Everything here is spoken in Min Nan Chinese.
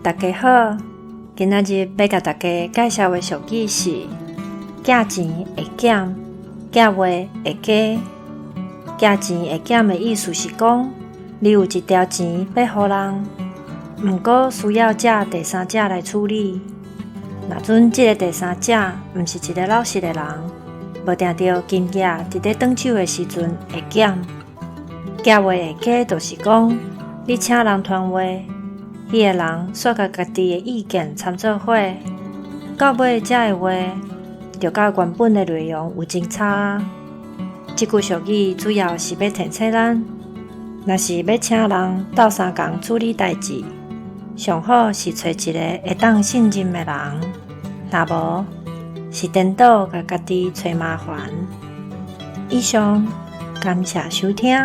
大家好，今仔日欲共大家介紹的俗語是：寄錢會減，寄話會加。寄錢會減的意思是講，你有一條錢欲予人，毋過需要藉第三者來處理。若準這个第三者毋是一个老實的人，無定著金額佇咧轉手的時陣會減。寄話會加，就是講你請人傳話，彼个人煞共家己的意見摻做伙，到尾遮的話就佮原本的內容有真差。這句俗語主要是欲提醒咱，若是欲請人鬥相共處理代誌，上好是揣一个會當信任的人，若無是顛倒共家己揣麻煩。以上，感謝收聽。